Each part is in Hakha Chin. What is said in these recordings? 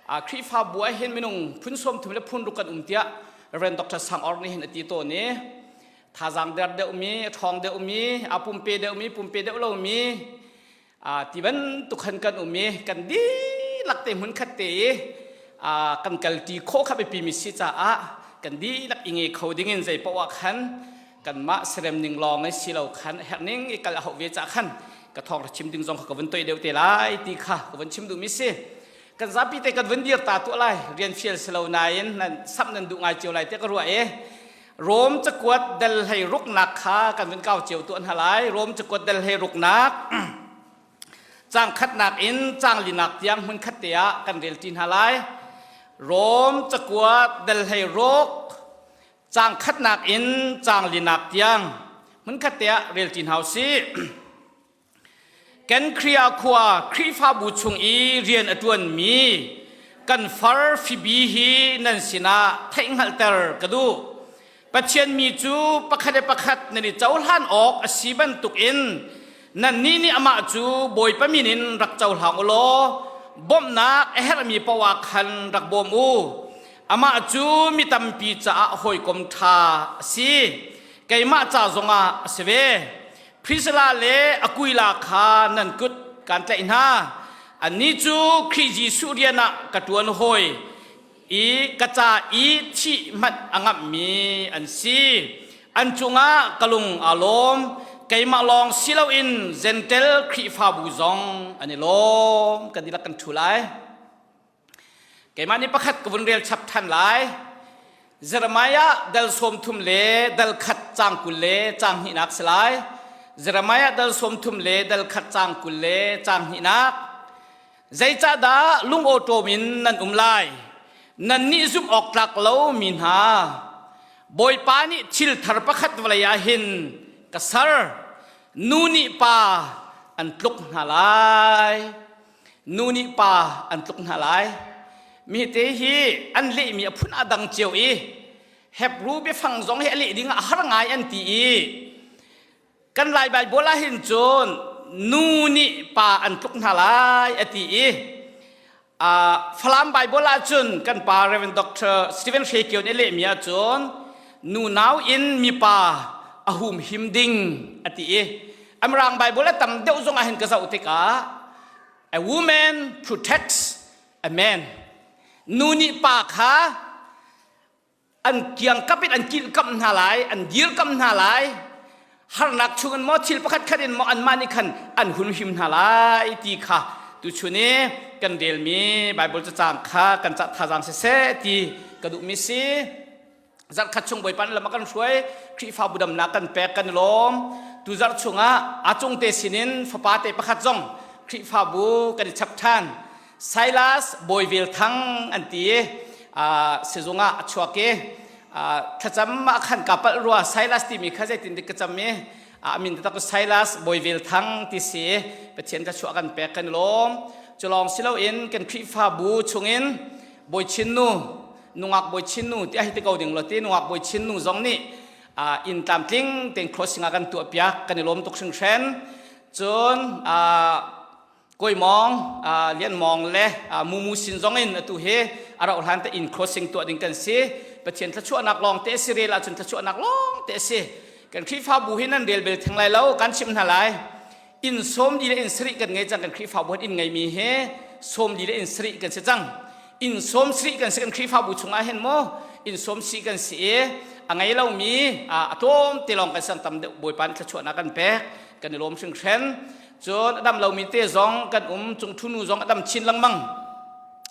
Khrihfabu ah hin minung phun 30 le phun ruk kan um tiah Reverend Dr. Sang Or nih hin a ti tawn i thazaang der deuhmi, a ṭhawng deuhmi, a pumpe deuhmi, pumpe deuh lomi ti bantuk han kan um i kan dihlak te hmun khat te i kan kalṭi khawh kha biapi mi si caah kan dihlak i nge kho dingin zei paoh ah khan kanmah serem ning lawng i si lo khan herh ning i kal a hauh ve caah khan ka thawng ra chim ding zong kha ka vun toi deuh te lai ti kha ka vun chim duhmi si. Kan zapi te kan vun dir ta tuah lai. Rian fial si lo nain nan samh nan duh ngai cio lai tiah ka ruah i Rom cakuat dal hlei ruknak kha kan vun kau cio tuah hna lai. Rom cakuat dal hlei ruknak caang khatnak in caang linak tiang hmun khat te ah kan rel ṭi hna lai. Rom cakuat dal hlei ruk caang khatnak in caang linak tiang hmun khat te ah rel ṭi hna u sih. Kenkhria khua Khrihfabu chung i rian a ṭuanmi kan far Fibi hi nan sinah theihhngalhter ka duh. Pathian mi cu pakhat le pakhat nan i cohlan awk a si bantukin nannih nih amah cu Bawipa min in rak cohlang u law bawmhnak a herhmi paoh ah khan rak bawm u. Amah cu mi tampi caah hawikom ṭha a si. Keimah ca zongah a si ve. Priscilla le Aquila kha nan kut kan tlaih hna. Annih cu Khrih Jesuh rian ah ka ṭuan hawi i ka ca i thih hmanh a ngamhmi an si. An cungah ka lung aa lawm. Keimah lawng si loin Gentel Khrihfabu zong an i lawm. Kan dihlak kan ṭhu lai. Keimah nih pakhat ka vun rel chap ṭhan lai. Jeremiah dal 30 le dal khat caang 20 le caang hnihnak si lai. Jeremiah dal 30 le dal khat caang 20 le caang hnihnak. Zeicahdah lungawṭawm in nan um lai? Nannih zumh awk tlak lo mi hna. Bawipa nih thil thar pakhat vawlei ah hin ka ser. Nu nih pa an tluk hna lai. Nu nih pa an tluk hna lai. Mi te hi an lehmi a phun a dang cio i Hebrew biafang zong hi a leh ding ah a har ngai an ti i kan Lai Baibal ah hin cun nu nih pa an tluk hna lai a ti i Falam Baibal ah cun kan pa Reverend Dr. Stephen Hre Kio nih a lehmi ah cun nu nau in mipa a humhim ding a ti i Amrang Bible a tam deuh zong ah hin ka zoh tikah a woman protects a man. Nu nih pa kha an kiangkap in an kilhkamh hna lai, an dirkamh hna lai. Harnak chungin maw thil pakhat khat in maw anmah nih khan an hunhim hna lai ti kha tuchun i kan relmi Bible cacang kha kan cah thazaang siseh ti ka duhmi si. Zarhkhat chung Bawipa nih lam a kan hruai, Khrihfabu damnak kan pek kan i lawm. Tu zarh chungah a cungte sinin fapa te pakhat zong Khrihfabu kan i chap ṭhan. Silas Bawi Vel Thang an ti i sizung ah a chuak i thlacam ah khan ka palh rua. Silas timi kha zeitin dik ka cam i a min taktak cu Silas Bawi Vel Thang ti si. Pathian thluachuah kan pek kan i lawm. Cu lawng si loin kan Khrihfabu chungin Bawi Chin Nu nungak bawi chin nu ti a hi ti ko ding lo ti nungak bawi chin nu zong nih inn tlamtling tein crossing ah kan tuah piak kan i lawm tuk hringhren. Cun Kawi Mawng, Lian Mawng le Mumu sin zong in atu hi a rauh hlan te inn crossing tuah ding kan si. Pathian thluachuahnak lawng te si. Rel ahcun thluachuahnak lawng te si. Kan Khrihfabu hi nan rel bel theng lai lo, kan chim hna lai. Inn 40 le inn sarih kan ngei cang. Kan Khrihfabu inn ngeimi hi 40 le inn sarih kan si cang. Inn 70 kan si kan Khrihfabu chungah hin mu. Inn 70 kan si i a ngei lomi a tlawm te lawng kan sang. Tam deuh Bawipa nih thluachuahnak kan pek, kan i lawm hringhren. Cun a dam lomi te zong kan um. Cung thunu zong a dam chin lengmang.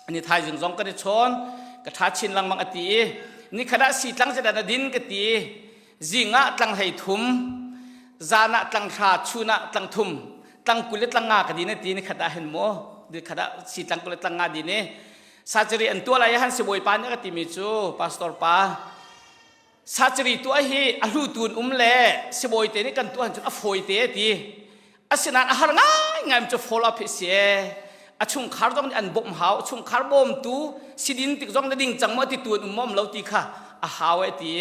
Ani thaizing zong kan i chawn, ka tha chin lengmang a ti i ni khat ah si tlang zedah na din ka ti. Zing ah tlang 13, zan ah tlang hra, chun ah tlang thum, tlang 20 le tlang nga ka din ti. Ni khat ah hin mu, ni khat ah si tlang 20 le tlang nga din i surgery an tuah lai. Han sibawi pa nih ka timi cu, pastor pa, surgery tuah hi a hlu tun um le sibawi te nih kan tuah cun a fawi te ti. Asinain a har ngai ngai cu follow up hi si. A chungkhar zong nih an bawmh hau. Chungkhar bawmtu sidin tik zong na ding cang maw ti tu an um maw lo ti kha a hau e ti.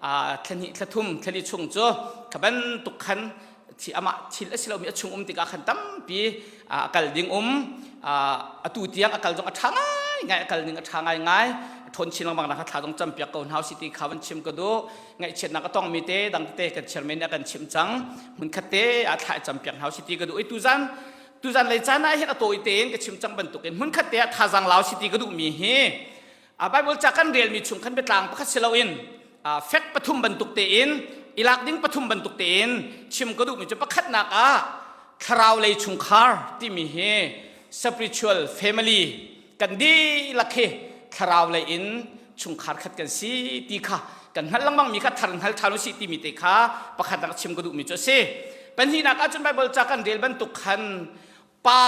Thla hnih, thla thum, thla li chung cu kha bantuk khan thi amah thil a si lomi a chung um tikah khan tampi a kal ding um. Atu tiang a kal zong a ṭha ngai. ngai a kal ning a ṭha ngaingai. A ṭhawn chin lengmang nak thla zong campiak ko hna usih ti kha van chim ka duh. Ngaihchiatnak a tongmi te dang tete kan chairman nih a kan chimh cang. Hmunkhat te ah thla i campiak hna usih ti ka duh. I tuzan tuzan lei caan ah hin a tawi tein ka chim cang bantukin hmunkhat te ah thazaang lau si ti ka duhmi hi a Bible ca kan relmi chung khan biatlang pakhat si loin fek pathum bantuk tein ilak ding pathum bantuk tein chim ka duhmi cu pakhatnak ah thlarau lei chungkhar timi hi spiritual family kan dihlak hi thlarau lei in chungkhar khat kan si ti kha kan hngalh lengmang mi kha thar hngal ṭhan usih timi te kha pakhatnak chim ka duhmi cu a si. Pahnihnak ahcun Bible ca kan rel bantuk khan pa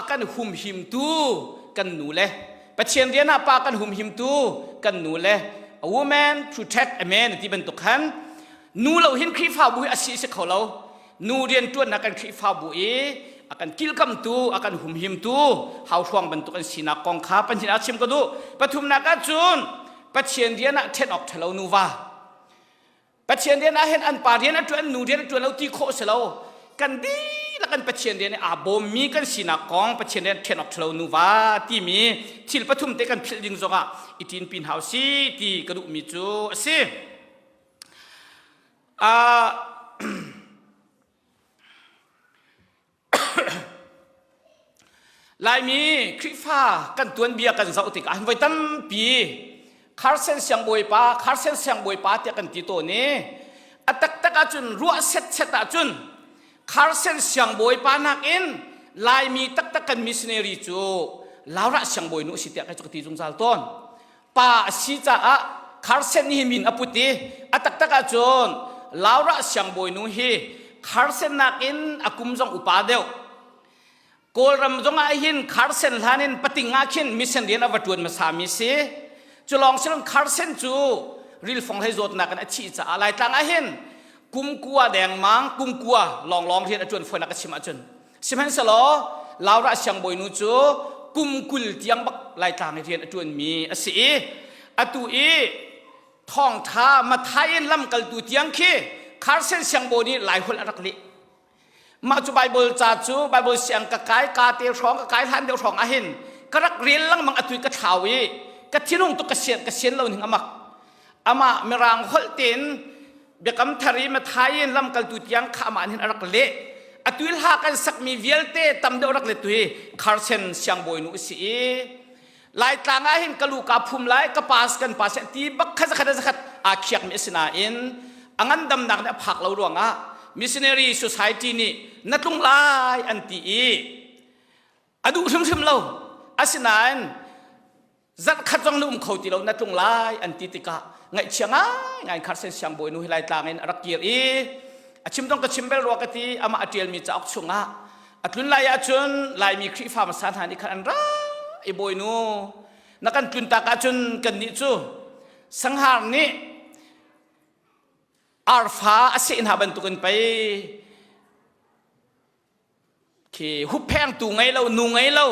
a kan humhimtu kan nu le Pathian rian ah pa kan humhimtu kan nu le a woman protect a man ti bantuk khan nu lo hin Khrihfabu hi a si si kho lo nu rianṭuannak kan Khrihfabu i a kan kilkamtu a kan humhimtu hauhruang bantuk an sinak kong kha pahnih ah chim ka duh. Pathumnak ah cun Pathian rian ah ṭhen awk ṭhalo nuva Pathian rian ah hin an pa rian a ṭuan nu rian a ṭuan lo ti khawh si lo. Kan dihlak kan Pathian rian i aa bawmmi kan sinak kong Pathian rian ṭhen awk ṭhalo nuva timi thil pathum te kan philh ding zongah i ṭinpi hna usih ti ka duhmi cu a si. Uh, Laimi Khrihfa kan tuanbia kan zoh tikah voi tampi Carson siangbawipa Carson siangbawipa tiah kan ti tawn i a taktak ahcun ruah setset ahcun Carson siangbawipa nakin Laimi taktak kan missionary cu Laura siangbawinu a si tiah kai cu ka ti zungzal tawn. Pa a si caah Carson nih min a put i a taktak ahcun Laura siangbawinu hi Carson nakin a kum zong upa deuh. Kawlram zong ah hin Carson hlan in pating ah khin mission rian a va ṭuan hmasa mi si. Cu lawng si Carson cu rilfong hlei zawtnak in a thih caah Laitlang ah hin kum kua dengmang kum kua lawnglawng rian a ṭuan fawinak a chim ahcun Sihmanhsehlaw Laura siangbawinu cu kum 20 tiang bak Laitlang i rian a ṭuanmi a si i atu i thawngṭha Matthai in lamkaltu tiang khi Carson siangbawi nih Laiholh a rak leh. Mah cu Baibal ca cu Baibal siang ka kai ka te hrawng ka kai hlan deuh hrawng ahhin ka rak rel lengmang atu i ka thlau i ka thinhung tuk ka sian ka sian lo ning amak. Amah Mirang holh tein Biakam Thar i Matthai in lamkaltu tiang kha amah nih a rak leh. Atu i hla kan sakmi vialte tam deuh rak lettu hi Carson siangbawinu a si i Laitlang ah hin ka lu ka phum lai, ka pas kan pa seh ti bak kha zakhat zakhat aa khiakmi a si nain a ngandamnak nih a phak lo ruangah missionary society nih na tlung lai an ti i a duh hrimhrim lo. Asinain zarhkhat zong na um kho ti lo na tlung lai an ti tikah ngaihchia ngaingai Carson siangbawinu hi Laitlang in a rak kir i a chim dong ka chim bel rua ka ti amah a ṭialmi cauk chungah a tlun lai ahcun Laimi Khrihfa hmasa hna nih khan an ra i bawinu na kan tlun tak ahcun kannih cu sanghar nih arfa a seh hna bantukin pei Khi hupphengtu ngei lo, nu ngei lo,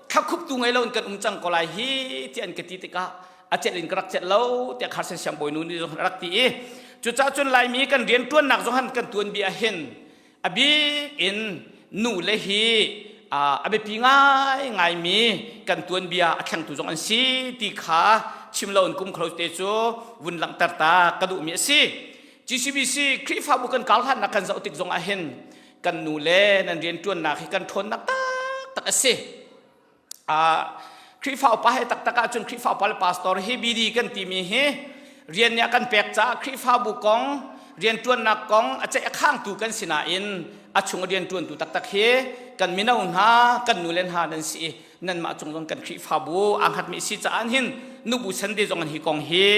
thlakhuptu ngei lo in kan um cang ko lai hi ti an ka ti tikah a celh in ka rak celh lo tiah Carson siangbawinu nih zong a rak ti i cucaah cun Laimi kan rianṭuannak zong han kan tuanbia hin a bik in nu le hi a biapi ngaingaimi kan tuanbia a thlengtu zong an si ti kha chim lo in kum kholo te cu vun langhter ta ka duhmi a si. GCBC Khrihfabu kan kar hlannak kan zoh tik zong ah hin kan nu le nan rianṭuannak hi kan ṭhawnnak taktak a si. Khrihfa upa he taktak ahcun Khrihfa upa le pastor hi BD kan timi hi rian nih a kan pek caah Khrihfabu kong rianṭuannak kong a ceih a khangtu kan si nain a chung a rianṭuantu taktak hi kan mino hna kan nu le hna nan si i nanmah cung zong kan Khrihfabu aa hngatmi si caah hin nubu sande zong hi kong hi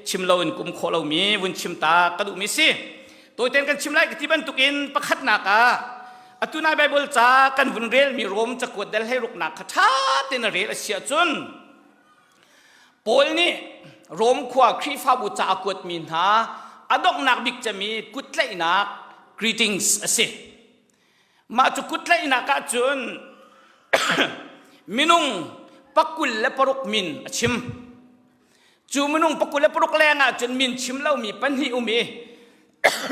chim loin kum khawh lomi vun chim ta ka duhmi si. Tawiten kan chim lai ka ti bantukin pakhatnak ah atu nai Bible ca kan vun relmi Rom cakuat dal hleiruknak kha ṭha tein a rel a si ahcun Paul nih Rom khua Khrihfabu ca a kuatmi hna a donghnak bik cemi kuttlaihnak greetings a si. Mah cu kuttlaihnak ahcun minung pakul le paruk min a chim. Cu minung pakul le paruk leng ah cun min chim lomi pahnih um i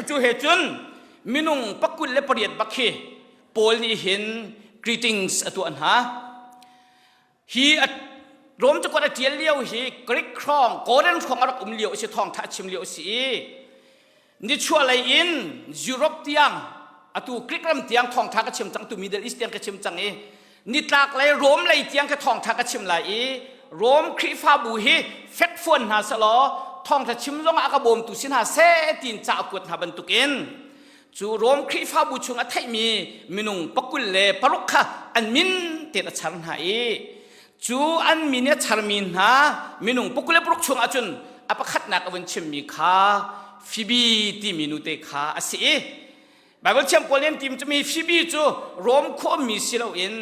cu he cun minung pakul le pariat bak hi Paul nih hin greetings a tuah hna. Hi a. Rom cakuat a ṭial lio hi Greek hrawng, Korin hrawng a rak um lio a si, thawngṭha a chim lio a si i nichuahlei in Europe tiang atu Greek ram tiang thawngṭha ka chim cang tu Middle East tiang ka chim cang i nitlak lei Rom lei tiang ka thawngṭha ka chim lai i Rom Khrihfabu hi fekfuan hna selaw thawngṭha chim zongah a ka bawmtu si hna seh tiin ca a kuat hna bantukin cu Rom Khrihfabu chung a theihmi minung pakul le paruk kha an min tein a char hna i cu an min i a charmi hna minung pakul le paruk chung ahcun a pakhatnak a vun chimmi kha Phoebe timi nute kha a si i Baibal thiam pawl nih an tim cumi Phoebe cu Rom khuami si loin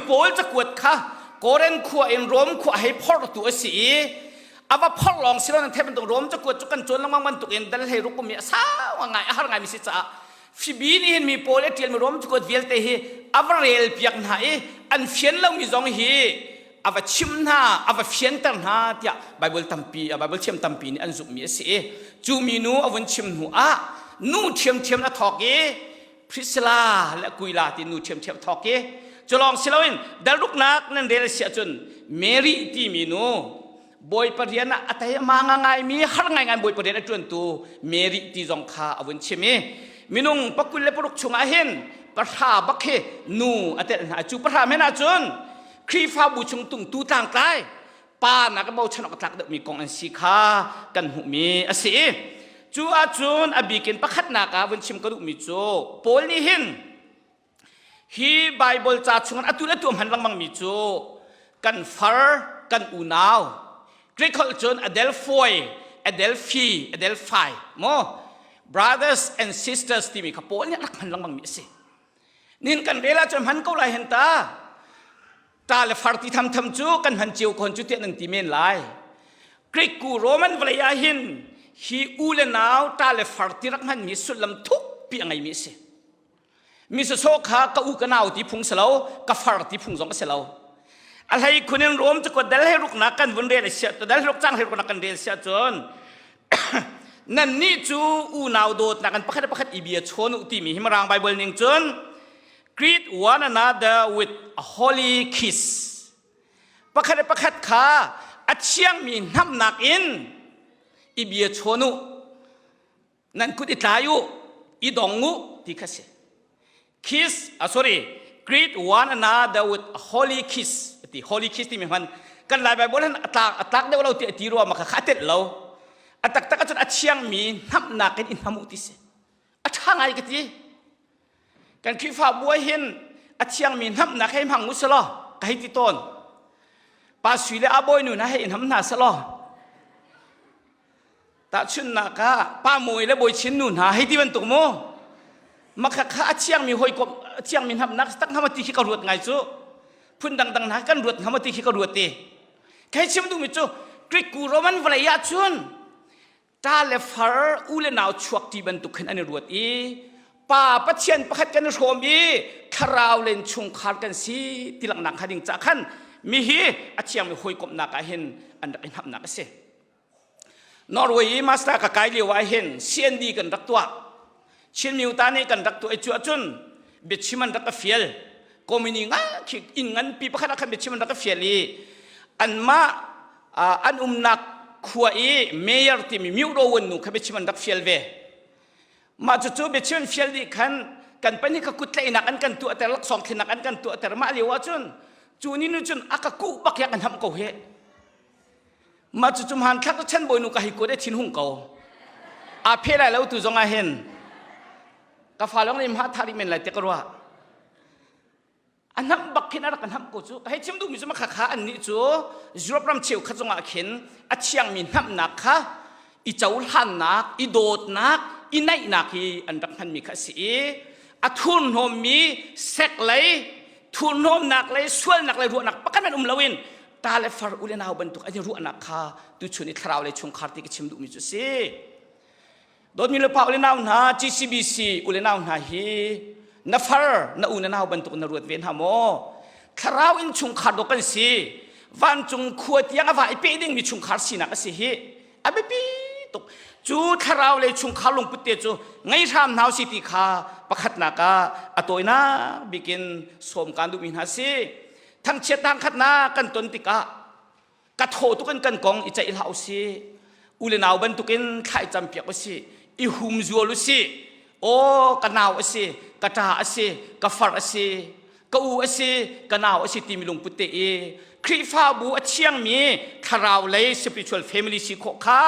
Paul cakuat kha Korin khua in Rom khua hei phortu a si i a va phorh lawng si lo nan theih bantuk Rom cakuat cu kan cawn lengmang bantuk in dal hlei ruk um i a sau ngai a har ngai mi si caah Phoebe nih hin mi Paul a ṭialmi Rom cakuat vialte hi a va rel piak hna i an fian lomi zong hi a va chim hna a va fianter hna tiah Bible tampi Bible thiam tampi nih an zumhmi a si i cu minu a vun chim hnu ah nu ṭhiamṭhiam a thawk i Priscilla le Aquila ti nu ṭhiamṭhiam thawk i cu lawng si loin dalruknak nan rel si ahcun Mary timi nu Bawipa rian ah a teima ngaimi har ngaingai Bawipa rian a ṭuantu Mary ti zong kha a vun chim i minung pakul le paruk chungah hin pahra bak hi nu a telh hna cu pahra men ahcun Khrihfabu chung tungtu tlangtlai pa nak bochan awk tlak deuhmi kong an si kha kan hmuhmi a si i cu ahcun a bikin pakhatnak ah vun chim ka duhmi cu Paul nih hin hi Bible ca chungin atu le atu hman lengmangmi cu kan far kan unau Greek holh cun Adelphoi Adelphi Adelphi mo brothers and sisters timi kha Paul nih a rak hman lengmangmi a si nin kan rel ahcun hman ko lai hen ta Ta le far ti thamtham cu kan hman cio kon cu tiah nan ti men lai. Greek ku Roman vawlei ah hin hi u le nau ta le far ti rak hmanmi sullam thukpi a ngeimi a si. Mi sawsawh kha ka u ka nau ti phung si lo, ka far ti phung zong a si lo. A hlei khun in Rom cakuat dal he ruknak kan vun rel a si dal he ruk cang he ruknak kan rel si ahcun nannih cu unau dawtnak in pakhat le pakhat i bia chawn u timi hi Mirang Bible ning cun Greet one another with a holy kiss. Pakhat le pakhat kha a thiangmi hnamnak in i bia chawn u. Nan kut i tlai u, i dong u ti kha si. Kiss, ah sorry, greet one another with a holy kiss. Ti holy kiss timi hman kan Lai Bible hin a tlak a tlak deuh lo ti a ti rua ma kha kha a telh lo. A taktak ahcun a thiangmi hnamnak in i hnam u ti si. A ṭha ngai ka ti. Kan Khrihfabu ah hin a thiangmi hnamnak hei hmang u selaw ka hei ti tawn. Pa Sui le a bawinu hna hei hnam hna selaw tahchunhnak ah Pa Mawi le Bawi Chin nu hna hei ti bantuk mu. Makha kha a thiangmi hawikom a thiangmi hnamnak tak hnam ti khi ka ruat ngai cu. Phun dangdang hna kan ruat hnam ti khi ka ruat ti. Kai chim duhmi cu Greek ku Roman vawlei ah cun ṭa le far u le nau chuak ṭi bantuk khin an i ruat i pa Pathian pakhat kan i hrawm i thlarau len chungkhar kan si ti langhnak hnga ding cah khan mi hi a thiangmi hawikomhnak ah hin an rak i hnamhnak a si. Norway i master ka kai lio ah hin CND kan rak tuah. Chin Myu ta nih kan rak tuah i cu ahcun biachim an rak ka fial. Komini nga khi inn nganpi pakhat ah khan biachim an rak ka fial i anmah an umnak khua i mayor timi Myu Ro nu kha biachim an rak fial ve. Mah cucu biachim an fial dih khan kan pahnih ka kut tlaihnak an kan tuahter laksawng thlennak an kan tuahter mah lio ahcun cu ni nu cun a ka kuh bak ya kan hamh ko he. Mah cucu hmanthlak cu chan bawinu ka hei kuat i thinhung ko. Aa phe lai lo tu zong ah hin ka fa lawng nih hma tha rih men lai ti ka ruah. A hnamh bak khin a rak ka hnamh ko cu. Ka hei chim duhmi cu makha kha annih cu Europe ram cheukhat zong ah khin a thiangmi hnamhnak kha i cohlannak, i dawtnak, i naihnak hi an rak hmanmi kha a si i a thurhnawmmi sek lei, thurhnawmnak lei, sualnak lei ruahnak pakhat hmanh um loin ta le far u le nau bantuk an i ruahnak kha tuchun i thlarau le chungkhar ti ka chim duhmi cu a si. Dawtmi le pa u le nau hna, GCBC u le nau hna hi na far na u na nau bantuk na ruat ve hna maw? Thlarau in chungkhar dawh kan si. Vancung khua tiang a va i pe dingmi chungkhar sinak a si hi. A biapi tuk. Cu thlarau le chungkhar lungput te cu ngei hram hna si ti kha pakhatnak ah a tawinak bikin sawm kaan duhmi hna si. Thangchiat tangkhatnak kan ton tikah ka thaw tuk in kan kong i ceih hlah usih. U le nau bantukin thlai campiak usih, i humzual usih. Aw ka nau a si, ka ṭa a si, ka far a si, ka u a si, ka nau a si timi lungput te i Khrihfabu a thiangmi thlarau lei spiritual family si khawh kha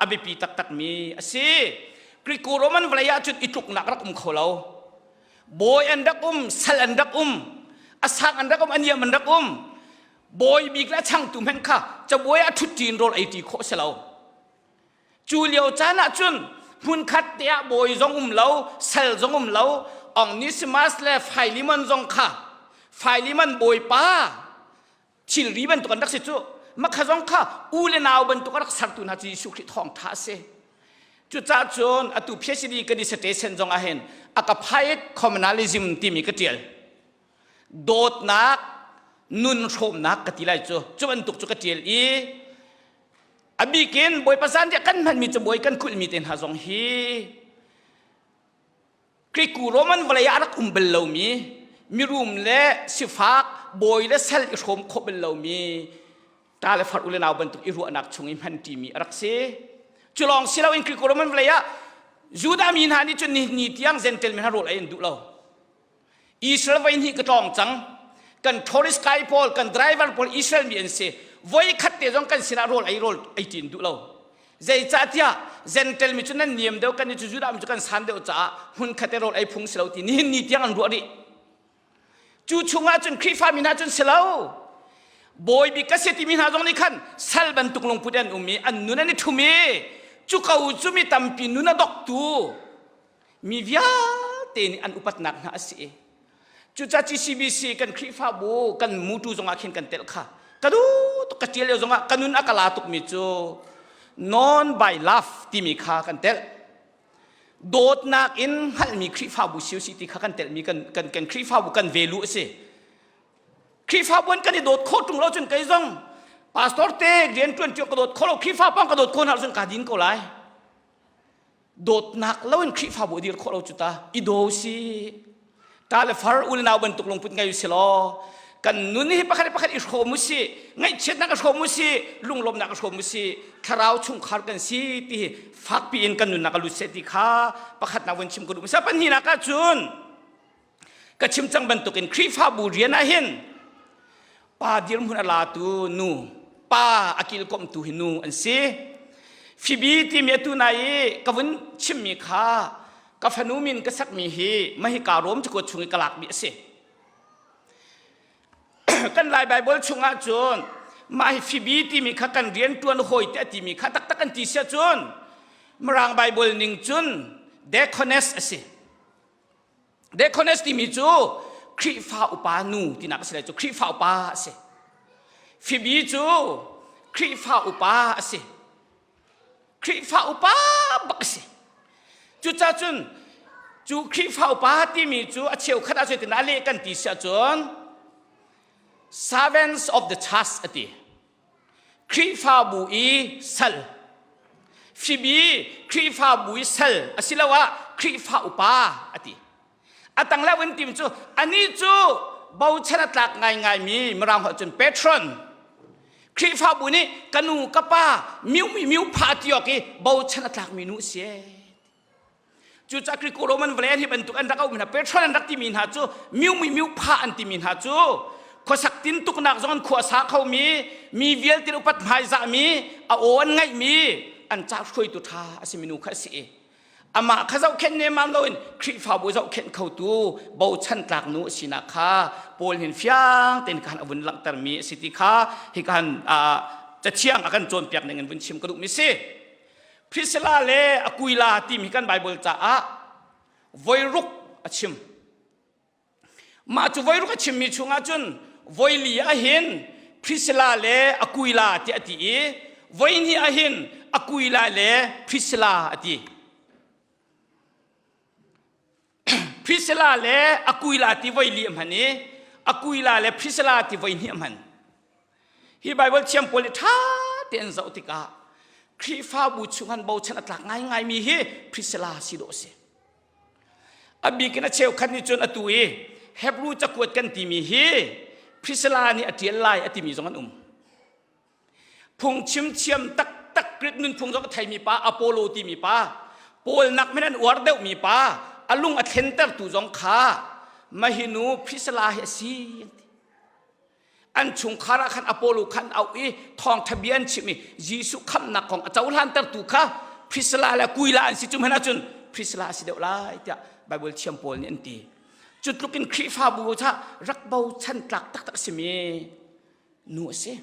a biapi taktakmi a si. Greco Roman vawlei ah cun i tluknak rak um kho lo. Bawi an rak um, sal an rak um, a sang an rak um, a niam an rak um. Bawi bik le a changtu hmanh kha cabuai ah ṭhut ṭi in rawl ei ṭi khawh a si lo. Cu lio caan ah cun hmunkhat te ah bawi zong um lo, sal zong um lo, Onesimus le Philemon zong kha Philemon bawipa thilri bantuk an rak si cu. Makha zong kha u le nau bantuk a rak sertu hna cu Jesuh Khrih thawngṭha a si. Cucaah cun atu PhD ka dissertation zong ah hin a ka phait communalism timi ka ṭial. Dawtnak nun hrawmnak ka ti lai cu. Cu bantuk cu ka ṭial i A bikin Bawipa zanriah kan hmanmi cabuai kan kulhmi te hna zong hi Kriku Roman vawlei ah a rak um bal lomi mirum le sifak bawi le sal i hrawm khawh bal lomi ṭa le far u le nau bantuk i ruahnak chung i hman ṭimi a rak si. Cu lawng si loin Kriku Roman vawlei ah Judah mi hna nih cun ni ni tiang Gentile mi hna rawl ei an duh lo. Israel voi hnih ka tlawng cang. Kan tourist guide pawl, kan driver pawl Israel mi an si. Voi khat te zong kan sinah rawl ei rawl ei ṭin duh lo. Zeicahtiah Gentile mi cu nan niam deuh, kan cu Judah mi cu kan san deuh caah hmun khat te rawl ei phung si lo ti nihin ni tiang an ruah rih. Cu chungah cun Khrihfa mi hna cun si lo. Bawi bik ka si timi hna zong nih khan sal bantuk lungput an um i an nun an i ṭhum i cu ko cu mi tampi nun a doktu mi vialte nih an upatnak hna a si cucaah GCBC kan Khrihfabu kan mutu zongah khin kan telh kha ka duh tuk ka ṭial lio zongah ka nun a ka la tukmi cu non by love timi kha kan telh dawtnak in hngalhmi Khrihfabu si usih ti kha kan telhmi kan kan kan Khrihfabu kan velu a si Khrihfabu an kan i dawt khawh ṭung lo cun kei zong pastor te rian ṭuan ṭuan ka dawt kho lo Khrihfa pang ka dawt ko hna cun ka din ko lai dawtnak loin Khrihfabu a dir khawh lo cu ta i daw si ṭa le far u le nau bantuk lungput ngei si law kan nun hi pakhat le pakhat i hrawm u si ngaihchiatnak i hrawm u si lunglawmnak i hrawm u si thlarau chungkhar kan si ti hi fakpi in kan nunnak a lut seh ti kha pakhatnak vun chim ka duh hmasa pahnihnak ah cun Ka chim cang bantukin Khrihfabu rian ah hin pa dirhmun a latu nu, pa a kilkomhtu hi nu an si. Phoebe timi atu nai i ka vun chimmi kha ka fanu min ka sakmi hi mahika Rom cakuat chung i ka lakmi a si. kan Lai Baibal chungah cun mah hi Phoebe timi kha kan rianṭuan hawi te a timi kha taktak an ti sia cun Mirang Baibal ning cun deaconess a si. Deaconess timi cu Khrihfa upa nu tinak a si lai cu Khrihfa upa a si. Phoebe cu Khrihfa upa a si. Khrihfa upa bak a si. Cucaah cun cu Khrihfa upa timi cu a cheukhat ah cutin a leh kan ti si ahcun servants of the church a ti. Khrihfabu i sal Phoebe Khrihfabu i sal asiloah Khrihfa upa a ti. A tang lo in tim cu anih cu bochan a tlak ngaingaimi Mirang holh cun patron Khrihfabu nih ka nu ka pa miu miu pha ti awk i bochan a tlakmi nu a si. Cucaah Greco Roman vawlei an hi bantuk an rak auhmi hna petrol an rak timi hna cu miu mi miu pha an timi hna cu khuasak tintuknak zong an khua sa khomi mi vialte upat hmaizahmi a aw an ngaihmi an ca hruaitu ṭha a simi nu kha a si i amah kha zohkhenh nemmam loin Khrihfabu zohkhenh khotu bochan tlak nu a sinak kha Paul hin fiang tein khan a vun langhtermi a si ti kha hi kan cathiang a kan cawnpiak ning in vun chim ka duhmi si. Priscilla le Aquila timi kan Bible caah voiruk a chim. Mah cu voiruk a chimmi chungah cun voili ahhin Priscilla le Aquila ti a ti i voihnih ahhin Aquila le Priscilla a ti. Priscilla le Aquila ti voili a hman i Aquila le Priscilla ti voihnih a hman. Hi Bible thiam pawl nih ṭha tein zoh tikah Khrihfabu chung an bochan a tlak ngaingaimi hi Priscilla si dawh a si. A bik in a cheukhat nih cun atu i Hebrew cakuat kan timi hi Priscilla nih a ṭial lai a timi zong an um. Phungchim thiam taktak Greek nunphung zong a theimi pa Apollo timi pa Paul nak men an uar deuhmi pa a lung a thlentertu zong kha mahinu Priscilla hi a si an ti. An chungkhar ah khan Apollo khan auh i thawngṭha bia an chimh i Jesuh khamhnak kong a cohlantertu kha Priscilla le Aquila an si cu hmanh ahcun Priscilla a si deuh lai tiah Bible thiam pawl nih an ti. Cu tluk in Khrihfabu kha rak bochan tlak taktak a simi nu a si.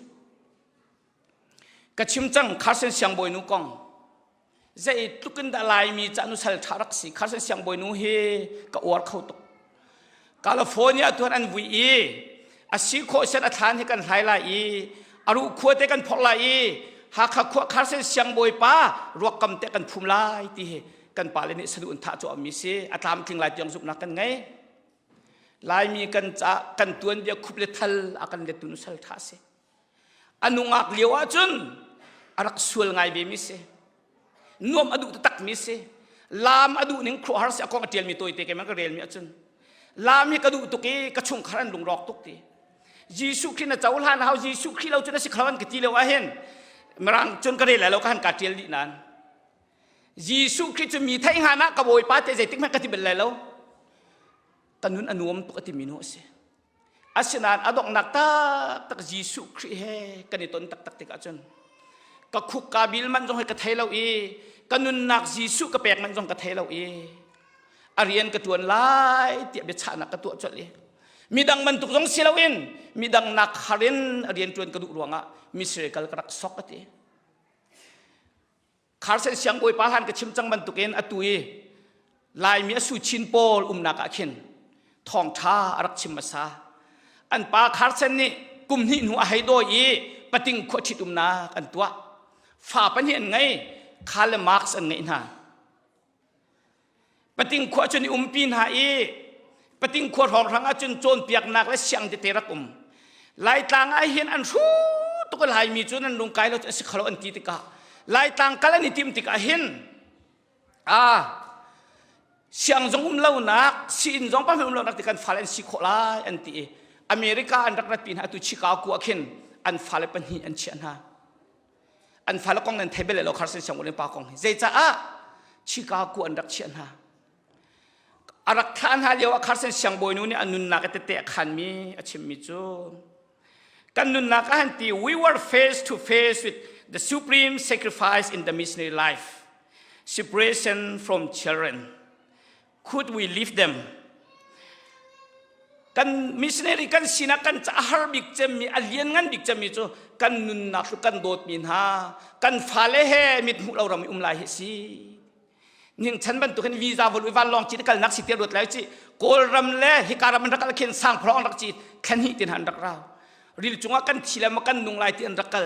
Ka chim cang Carson siangbawinu kong. Zeitluk in dah Laimi ca nusal ṭha rak si. Carson siangbawinu hi ka uar kho tuk. California tuan an vui i a si khawh sian a thlan hi kan hlai lai i a ruh khua te kan phorh lai i Hakha khua Carson siangbawipa ruakkam te kan phum lai ti hi kan pale nih saduh in thah cuahmi si a tlamtling lai tiang zumhnak kan ngei. Laimi kan ca kan tuanbia khup le thal a kan lettu nusal ṭha si. A nungak lio ahcun a rak sual ngai ve mi si. Nuam a duh taktak mi si. Laam a duh ning khuahar si a kong a ṭialmi tawite keimah ka relmi ahcun. Laam hi ka duh tuk i ka chungkhar an lungrawk tuk ti. Jesuh Khrih na cohlan hau Jesuh Khrih lo cun a si kho an ka ti lio ahhin Mirang cun ka rel lai lo ka han ka ṭial dih nain Jesuh Khrih cu mi theih hngan ah ka Bawipa te zeitik hmanh ka ti bal lai lo. Ka nun a nuam tuk a timi nu a si. Asinain a donghnak taktak Jesuh Khrih he kan i ton taktak tikah cun ka khuk ka bil man zong hi ka thei lo i ka nunnak Jesuh ka pek man zong ka thei lo i a rian ka ṭuan lai tiah biachahnak ka tuah colh i midang bantuk zong si loin midang nak har in a rian ṭuan ka duh ruangah missionary kal ka rak sok ka ti. Carson siangbawipa hlan ka chim cang bantukin atu i Laimi a su chin pawl umnak ah khin thawngṭha a rak chim hmasa. An pa Carson nih kum hnih hnu a hei dawi i pating khua ṭhit umnak an tuah. Fa pahnih an ngei, Karl le Marx an ngeih hna. Pating khua cun i umpi hna i pating khua hrawnghrang ah cun cawnpiaknak le siang tete rak um. Laitlang ah hin an hru tuk i Laimi cu nan lungkai lo cu a si kho lo an ti tikah Laitlang kal an i timh tikah hin a siang zong um lonak siin zong pa um lonak ti kan fale an si khawh lai an ti i America an rak ratpi hna atu Chicago ah khin an fale pahnih an chiah hna. An fale kong nan thei bel lo Carson sianginn pa kong hi. Zeicaah Chicago an rak chiah hna. A rak thlah hna lio ah Carson siangbawinu nih a nunnak a tete a khanmi a chimmi cu kan nunnak ah han ti we were face to face with the supreme sacrifice in the missionary life separation from children could we leave them kan missionary kan sinak kan ca har bik cemmi a lian ngan bik cemmi cu kan nunnak hlu kan dawtmi hna kan fale he mit hmuh lo ram i um lai hi si ning chan bantuk hin visa vol van long chi kalnak si te ruat lai chi kawlram le hika ram an rak kal khin sang phlong rak chi thlan hi tin han rak rau ril cungah kan thi le ma kan nung lai ti an rak kal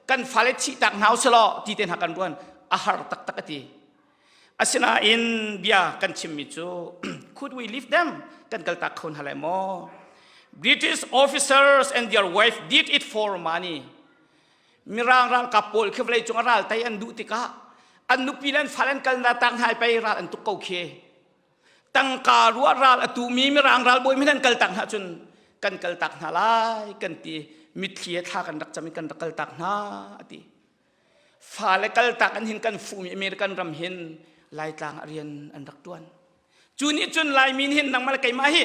kan fale thi tak hna uselaw ti te hna kan ruan a har taktak ati Asinain bia kan chimmi cu could we leave them? Kan kaltak kho hna lai maw? British officers and their wife did it for money. Mirang ralkap pawl khi vawlei cung a ral tei an duh tikah an nupi le an fale an kal na tak hna pei ral an tuk ko khi. Tangka ruah ral a tumi mirang ralbawi min an kal tak hna cun kan kal tak hna lai kan ti mitthli he thla kan rak cam i kan rak kal tak hna ati. Fale kaltak an hin kan fuhmi American ram hin Laitlang ah rian an rak tuan. Cu nih cun Laimi hin nangmah le keimah hi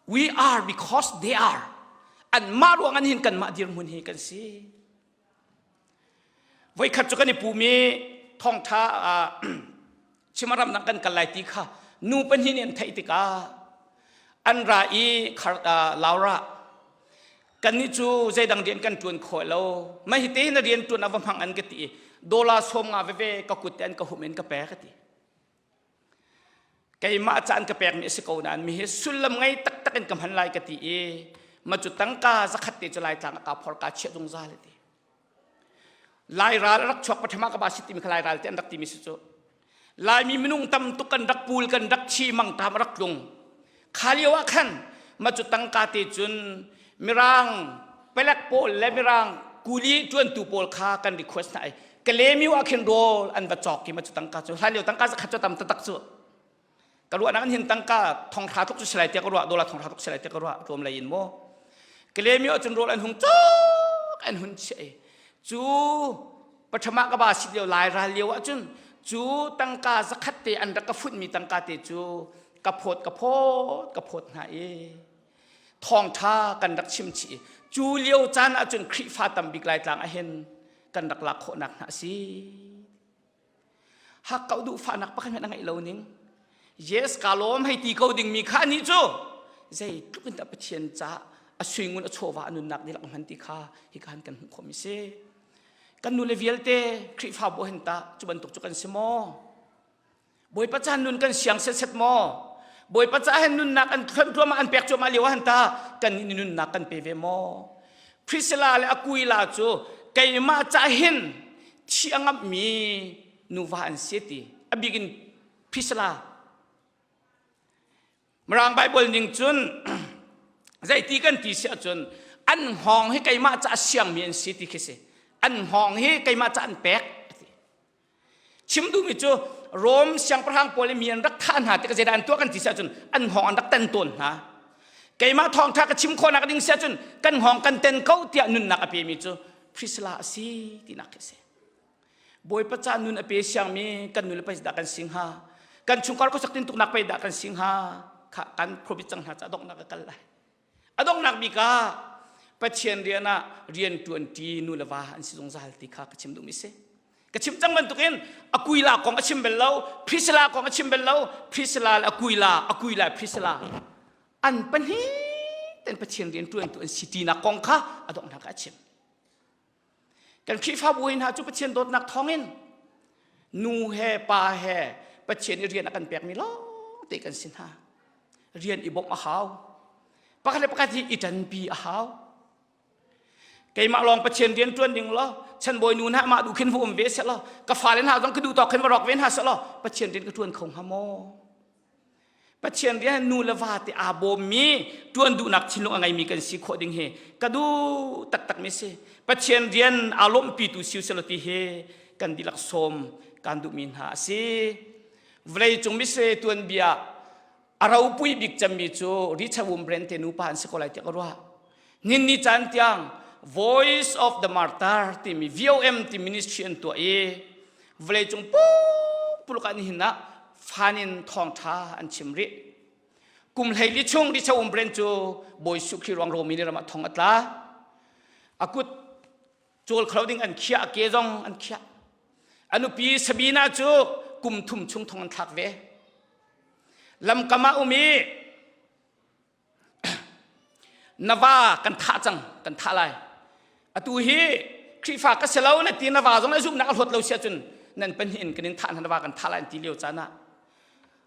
we are because they are. Anmah ruang an hin kanmah dirhmun hi kan si. Voikhat cu kan i pumi thawngtha Chimaram nak kan kal lai ti kha nu pahnih nih an theih tikah an ra i Laura kannih cu zeidang rian kan ṭuan khawh lo mah hi te na rian ṭuan a va hmang an ka ti i dollar sawm nga veve ka kut te an ka hum in ka pek ka ti keimah ca an ka pekmi a si ko nain mi hi sullam ngei taktak in ka hman lai ka ti i ma cu tangka zakhat te cu laitlang a ka phor ka chiah zungzal ti Lai ral a rak chuak pathama ka ba si timi kha lai ral te an rak timi si cu Laimi minung tam tuk kan rak pul kan rak thi mangtam a rak tlung kha lio ah khan ma cu tangka te cun mirang palek pawl le mirang kuli tuantu pawl kha kan request hna i Kalemiu ah khin rawl an va cawk i ma cu tangka cu hlan lio tangka zakhat cu tam taktak cu ka ruahnak in hin tangka thonghra tluk cu si lai tiah ka ruah dollar thonghra tluk si lai tiah ka ruah tlawm lei in maw. Kalemi ahcun rawl an hung cawk an hun chiah i cu pathama ka ba si lio lai ral lio ahcun cu tangka zakhat te an rak ka funhmi tangka te cu ka phawt ka phawt ka phawt hna i thawngṭha kan rak chim chih i cu lio caan ahcun Khrihfa tambik Laitlang ahhin kan rak lak khawhnak hna a si. Hakkauh duh fahnak pakhat hmanh a ngeih lo ning. Yes, ka lawm hei ti ko dingmi kha anih cu zeitluk in dah Pathian caah a suingun a chawva a nunnak dihlak a hman ti kha hika han kan hmuh khawhmi si. Kan nule vialte Khrihfabu hin tah cu bantuk cu kan si maw? Bawipa caan nun kan siang setset maw? Bawipa caah hin nunnak an thluan tluahmah an pek cuahmah lio ah hin ta kan nih nunnak kan pe ve maw? Priscilla le Aquila cu keimah cah hin thi a ngamhmi nuva an si ti. A bik in Priscilla. Mirang Bible ning cun zeiti kan ti si ahcun an hngawng hi keimah cah siangmi an si ti khi si. An hngawng hi keimah cah an pek. Chim duhmi cu Rom siangpahrang pawl i mi an rak thah hna tikah zeidah an tuah kan ti si ahcun an hngawng an rak tan tawn hna. Keimah thawngṭha ka chim khawhnak ding si ahcun kan hngawng kan ten ko tiah nunnak a pemi cu Priscilla a si tinak khi a si. Bawipa ca nun a pe siangmi kan nu le pa dah kan si hnga? Kan chungkhar khuasak tintuknak pei dah kan si hnga? Kha kan profit cang hna ca donghnak ka kal lai. A donghnak bik ah Pathian rian ah rian ṭuanṭi nu le va an si zungzal ti kha ka chim duhmi si. Ka chim cang bantukin Aquila kong a chim bal lo, Priscilla kong a chim bal lo, Priscilla le Aquila, Aquila Priscilla an pahnih ten Pathian rian ṭuantu an si tinak kong kha a donghnak ah a chim. Kan Khrihfabu hna cu Pathian dawtnak thawngin nu he pa he Pathian i rian a kan pekmi lawng te kan si hna. Rian i bawmh a hau. Pakhat le pakhat hi i ṭanpi a hau. Keimah lawng Pathian rian ṭuan ding law chanbawi nu hna mah duh khin va um ve seh law ka fale hna zong ka duh tawk khin va rawk ve hna seh law Pathian rian ka ṭuan kho hnga maw? Pathian rian nu le va te aa bawmmi ṭuan duhnak thinlung a ngeimi kan si khawh ding hi ka duh taktakmi si. Pathian rian aa lawmhpitu si usih law ti hi kan dihlak sawm kan duhmi hna a si. Vawleicung missionary tuanbia a ropui bik cemmi cu Richard Wurmbrand te nupa an si ko lai tiah ka ruah. Nin ni caan tiang Voice of the Martyr timi VOM ti ministry an tuah i vawleicung pumpuluk ah nihin ah fan in thawngṭha an chim rih. Kum 14 chung Richard Wurmbrand cu Bawi Jesuh Khrih ruang Romi ram ah thong a tla. A kut cawl kho ding an khiah, a ke zong an khiah. A nupi Sabina cu kum thum chung thong an thlak ve. Lamkam ah um i Na va kan thah cang, kan thah lai. Atu hi Khrihfa ka si lo na ti na va zong na zumhnak a hlawt lo si ahcun nan pahnih in kan in thah hna na va kan thah lai an ti lio caan ah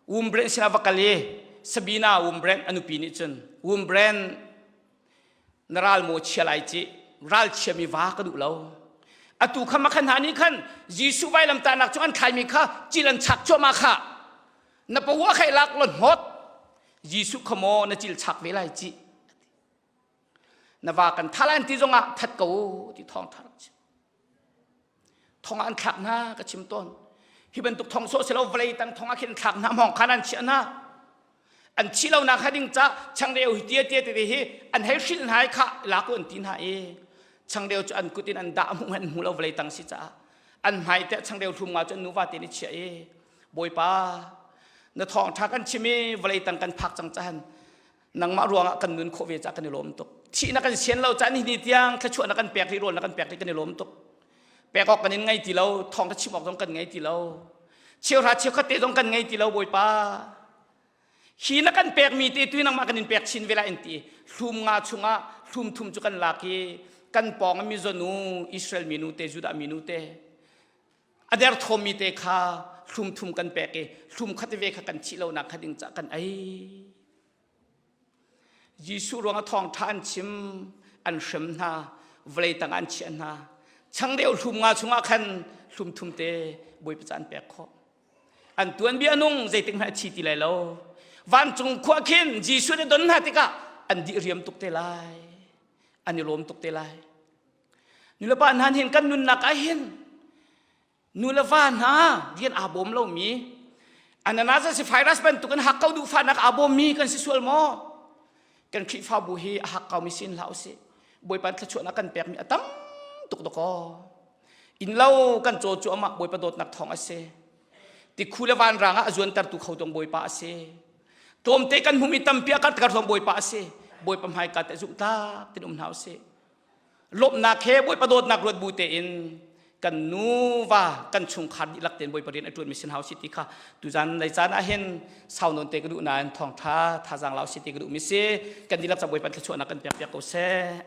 Wurmbrand sinah va kal i Sabina Wurmbrand a nupi nih cun Wurmbrand na ral maw chia lai ci ral chiami va ka duh lo atu kha makhan hna nih khan Jesuh vailamtahnak cu an thlaimi kha cil an chak cuahmah kha na pawa khai lak law hnawt Jesuh kha maw na cil chak ve lai ci na va kan tha lai ti zongah that ko ti thawng tha rak chim thong ah an thlak hna ka chim tawn hi bantuk thong sawh silo vawlei tang thong ah khin thlak hna mong khan an chiah hna an chi lo nak ha ding ca changreu hi tia tia te hi an hei hrilh hna i kha la ko an ti hna i changreu cu an kut in an dah hmu an hmu lo vawlei tang si caah an hmai te changreu hlum nga cu an nuva te ni chiah i Bawipa, na thawngṭha kan chim i vawlei tang kan phak cang cahan nangmah ruangah kan nun khawh ve cah kan i lawm tuk. Thih na kan sian lo caan hi ni tiang thluachuah na kan pek rih rawl na kan pek rih kan i lawm tuk. Pek awk kan in ngei ti lo, thawng ka chim awk zong kan ngei ti lo. Cheuhra cheukhat te zong kan ngei ti lo Bawipa. Hi na kan pekmi te tu nangmah kan in pek chin ve lai in ti. Hlum nga chungah hlum thum cu kan lak i kan pawng mi zonu Israel minu te Judah minu te A derthawmmi te kha hlum thum kan pek i hlum khat ve kha kan thih lonak kha ding cah kan ei. Jesuh ruangah thawngṭha an chim, an hrem hna, vawlei tangah an chiah hna. Changreu hlum nga chungah khan hlum thum te Bawipa ca an pek khawh. An tuanbia nung zeitik hmanh a thi ti lai lo. Vancung khua khin Jesuh nih don hna tikah an dih riam tuk te lai. An i lawm tuk te lai. Nulepa hna hin kan nunnak ah hin nuleva hna rian aa bawm lomi Ananias le Sapphira bantukin hakkau duhfahnak aa bawmmi kan si sual maw? Kan Khrihfabu hi a hak kaumi sin hlah usih. Bawipa thluachuahnak kan pekmi a tam tuk dakaw. Inn lo kan caw cu amah Bawipa dawtnak thawng a si. Tikhu le vanrang ah a zuantertu kho tong Bawipa a si. Tlawmte kan hmumi tampi a karter zong Bawipa a si. Bawipa hmaika te zumhtlak tin um hna usih. Lawmhnak he Bawipa dawtnak ruat bu tein kan nuva kan chungkhar dihlak tein Bawipa rian a ṭuanmi sin hau si ti kha tuzan lei caan ah hin sau nawn te ka duh nain thawngṭha thazaang lau si ti ka duhmi si kan dihlak ca Bawipa thluachuahnak kan pek piak ko seh.